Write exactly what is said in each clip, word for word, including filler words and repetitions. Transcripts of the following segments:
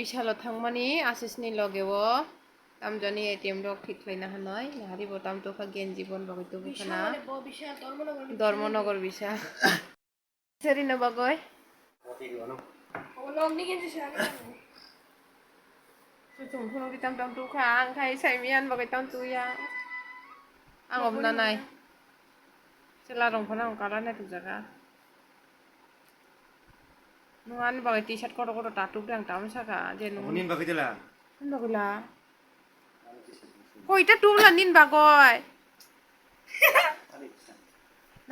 Bisalo thangmani Asisni logeo tamjani A T M rok thik khlaina hinwi nahari bo tam tokha genji bon bagwi tubu khana. Bisalo ne bo Bisal Dharmanagar ni Dharmanagar Bisal. Serino bagwi. Obo log ni genji sa. Suchung phunuk di tam tam tukha ang khai saimiyan bagwi tam tuya. Ang obna nai. Chwla rong phano ang kalar nai tukjaga. Nwng ani bagwi T-shirt kotor kotor ta tubri ang tamo saka je nwng. Nini bagwi dela. Nini bagwi la. Koita tubla nini bagwi.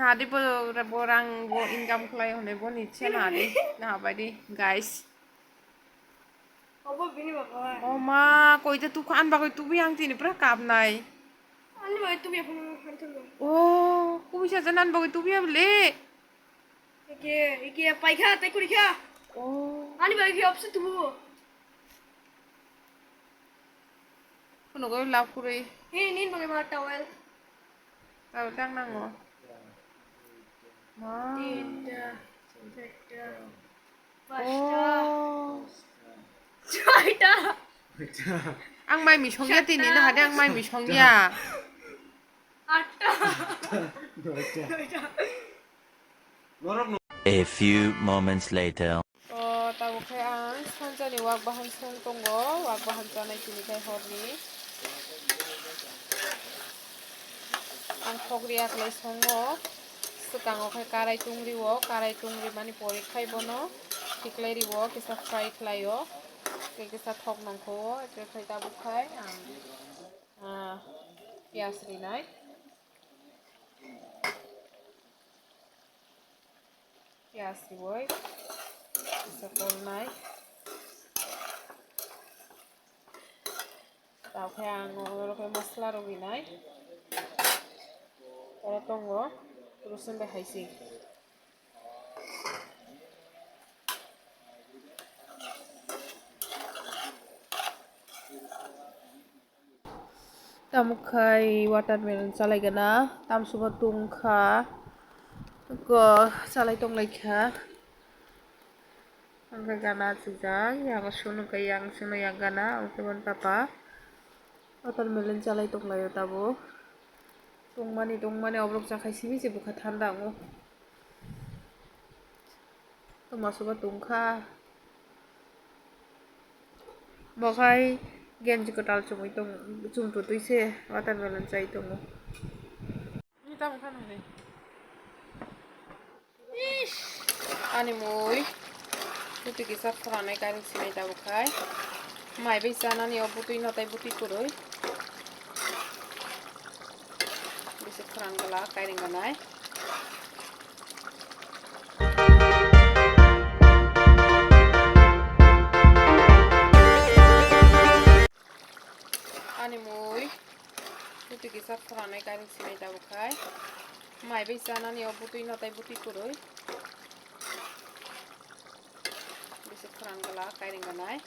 Na di bo, bo rang bo income khlai hwnwi bo ni se na di. Na bai di guys. Obo bini bagwi. O ma, koita tubkha ani bagwi tubi ang tini pura kapnai. Ani bagwi tubi phano hanthar. O, kubui sa jan ani bagwi tubi abole. Eke, eke, paikha, tai kurikha. Oh. Ani bagwi khe opsi tubu. Phunugwi lab kwrwi. He, nini bagwi ma towel. Towel tang nango. Ma. Tinta, charta, pasta. Oh. Choita. Ang mai misong ya tini na hade ang mai misong ya. Atta. Noita. A few moments later. O, tabuk khe ang sanjani wak bahan song tongo, wak bahan chanai tini khai horni. Ang khokri aklai songo, swkango khe karai tungriwo, karai tungrimani pori khai bono khiklai riwo, kisa fry khlaio, tei kisa thok nangkho, tei khai tabuk khai ang, ah, piyaj rinai. Piyaj riwi kisa kolnai. Tao khe ang oro khe masla rok rinai. Oro tongo rosun bai hai se. Tamo khai watermelon chalai gana, tamsubo tungkha, ko chalai tonglai kha. Hwnkhe gana achijak, yago sunu khe yang sunu yak gana, omo khe boni papa watermelon chalai tonglaio tabuk. Tongmani tongmani oborok chakhai simi se bwkha thanda wngo. Tongma soba tongkha. Bo khai genji kwtal chumui tong, chumtutwi se watermelon chai tongo. Ani mui bwtwi kisa phuranai kairwk sinai tabuk khai. Mai bai chanani o bwtwi no tei bwtwi kwrwi. Bisi phuran glak kairwk ganai. Ani mui bwtwi kisa phuranai kairwk sinai tabuk khai. Mai bai chanani o bwtwi no tei bwtwi kwrwi. Bisi phuran glak kairwk ganai.